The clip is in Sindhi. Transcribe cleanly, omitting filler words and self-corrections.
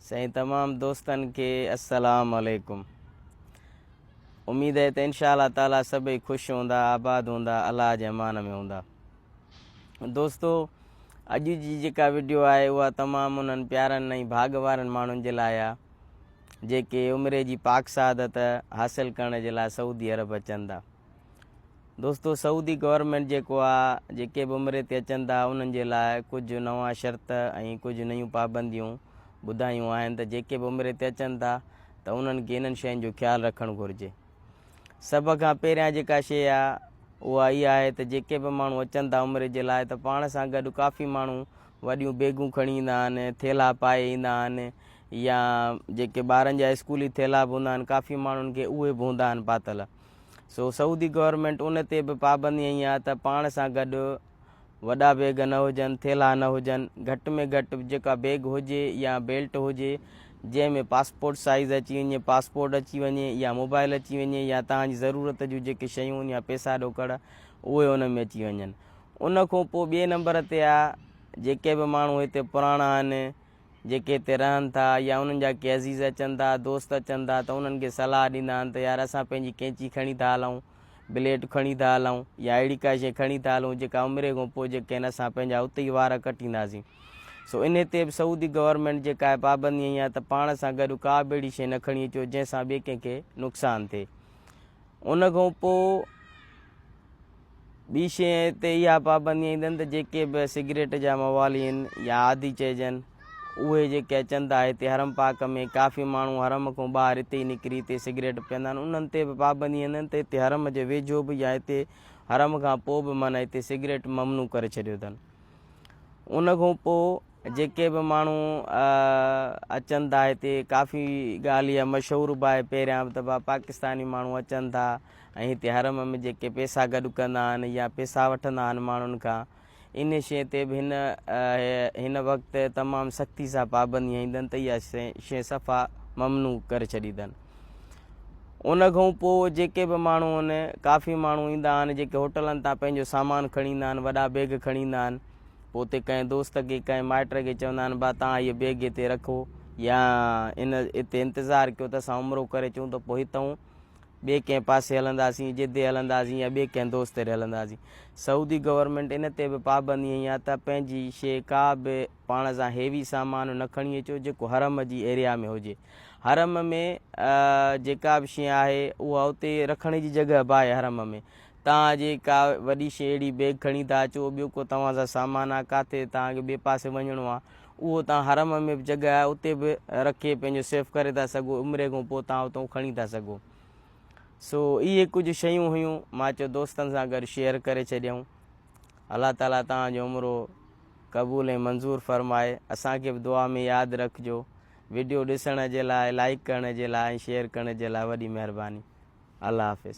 سائين تمام دوستن کي السلام عليڪم اميد آهي ته انشاء الله تعالي سڀئي خوش هوندا آباد هوندا الله جي امان ۾ هوندا دوستو اڄ جي جيڪا وڊيو آهي اها تمام انهن پيارن ۽ ڀاڳ وارن ماڻهن جي لاء آهي جيڪي عمري جي پاڪ سعادت حاصل ڪرڻ جي لاء سعودي عرب اچن ٿا دوستو سعودي گورنمينٽ جيڪو آ جيڪي به عمري تي اچن ٿا انهن جي لاء ڪجهه نوان شرط ۽ ڪجهه نيون پابنديون ٻڌايون آهن ته جيڪي به عمري تي اچن ٿا ته انهن کي انهن شين جو خيال رکڻ گهرجي. سڀ کان پهريان جيڪا شي آ اها اها آهي ته جيڪي به ماڻهو اچن ٿا عمري جي لاء ته پاڻ سان گڏ ڪافي ماڻهو وڏيون بيگون کڻي ايندا آهن ٿيلها پائي ايندا آهن يا جيڪي ٻارن جا اسڪولي ٿيلها به هوندا آهن ڪافي ماڻهن کي اهي به هوندا آهن پاتل. سو سعودي گورنمينٽ ان تي به پابندي هنئي آهي ته پاڻ سان گڏ وڏا بيگ نه هجن، ٿيلها نه هجن، گهٽ ۾ گهٽ جيڪا بيگ هجي يا بيلٽ هجي جنهن ۾ پاسپورٽ سائيز اچي وڃي، پاسپورٽ اچي وڃي يا موبائل اچي وڃي يا توهان جي ضرورت جون جيڪي شيون آهن يا پيسا ڏوڪڙ اهي ان ۾ اچي وڃن. ان کان پوء ٻئي نمبر تي آهي جيڪي به ماڻهو هتي پراڻا آهن جيڪي هتي رهن ٿا يا انهن جا ڪي عزيز اچن ٿا، دوست اچن ٿا ته انهن کي صلاح ڏيندا آهن ته يار اسان پنهنجي ڪينچي کڻي ٿا هلون، بليڊ کڻي ٿا هلون يا اهڙي ڪا شيء کڻي ٿا هلون جيڪا عمري کان پوء جيڪي آهن اسان پنهنجا اتي ئي وار ڪٽينداسين. سو انهي تي به سعودي گورنمينٽ جيڪا آهي پابندي هنئي آهي ته پاڻ سان گڏ ڪا به اهڙي شيء نه کڻي اچو جنهن سان ٻئي ڪنهن کي نقصان ٿئي. ان کان پوء ٻي شيء تي اها پابندي ايندن ته جيڪي به سگريٽ جا موالي آهن يا عادي چئجن اهي جيڪي اچن ٿا هتي حرم پاڪ ۾ ڪافي ماڻهو حرم کان ٻاهر هتي ئي نڪري هتي سگريٽ پيئندا آهن انهن تي به پابندي ايندن ته هتي حرم جي ويجهو به يا هتي حرم کان پوء به معنيٰ هتي سگريٽ ممنوع ڪري ڇڏيو اٿن ان کان پوء جيڪي به ماڻهو اچن ٿا هتي ڪافي ڳالهه اها مشهور به آهي پهريان به ته ڀا پاڪستاني ماڻهو اچن ٿا ۽ هتي حرم ۾ جيڪي پيسا گڏ ڪندا آهن يا پيسا وٺندا آهن ماڻهن کان ان شيء تي به هن هن وقت تمام سختي سان پابندي هنئي اٿن ته اها شيء صفا ممنوع ڪري ڇڏي اٿن ان کان پوء جيڪي به ماڻهو آهن ڪافي ماڻهو ايندا آهن جيڪي هوٽلن تان پنهنجو سامان کڻي ايندا آهن وڏا بيگ کڻي ايندا آهن پوء اتي ڪنهن دوست کي ڪنهن مائٽ کي چوندا آهن ڀا توهان هيء بيگ هتي رکو يا ان اتي انتظار ڪيو ته اسان عمرو ڪري اچون ته پوء هتئون ٻئي ڪنهن پاسي هلنداسين جدي هلنداسين يا ٻئي ڪنهن دوست ڏي هلنداسين. سعودي گورنمينٽ ان تي به پابندي هنئي آهي ته پنهنجي شيء ڪا به پاڻ سان هيوي سامان نه کڻي اچو جيڪو حرم جي ايريا ۾ هجي. حرم ۾ جيڪا به شيء آهي اها اتي رکڻ جي جڳهه به آهي حرم ۾ توهان جي ڪا وڏي شيء اهڙي بيگ کڻي ٿا اچو، ٻيو ڪو توهان سان سامان آ، ڪاٿي توهان کي ٻئي پاسي وڃڻو آ، اهو توهان حرم ۾ به جڳهه آهي، اتي به رکي پنهنجو سيف ڪري ٿا سگهو، عمري کان پوء توهان اتان کڻي ٿا سگهو. سو اهي ڪجهه شيون هيون، مان چيو دوستن سان گڏ شيئر ڪري ڇڏيون. الله تعاليٰ توهان جو عمرو قبول ۽ منظور فرمائي. اسان کي به دعا ۾ ياد رکجو. وڊيو ڏسڻ جي لاء، لائيڪ ڪرڻ جي لاء ۽ شيئر ڪرڻ جي لاء وڏي مهرباني. الله حافظ.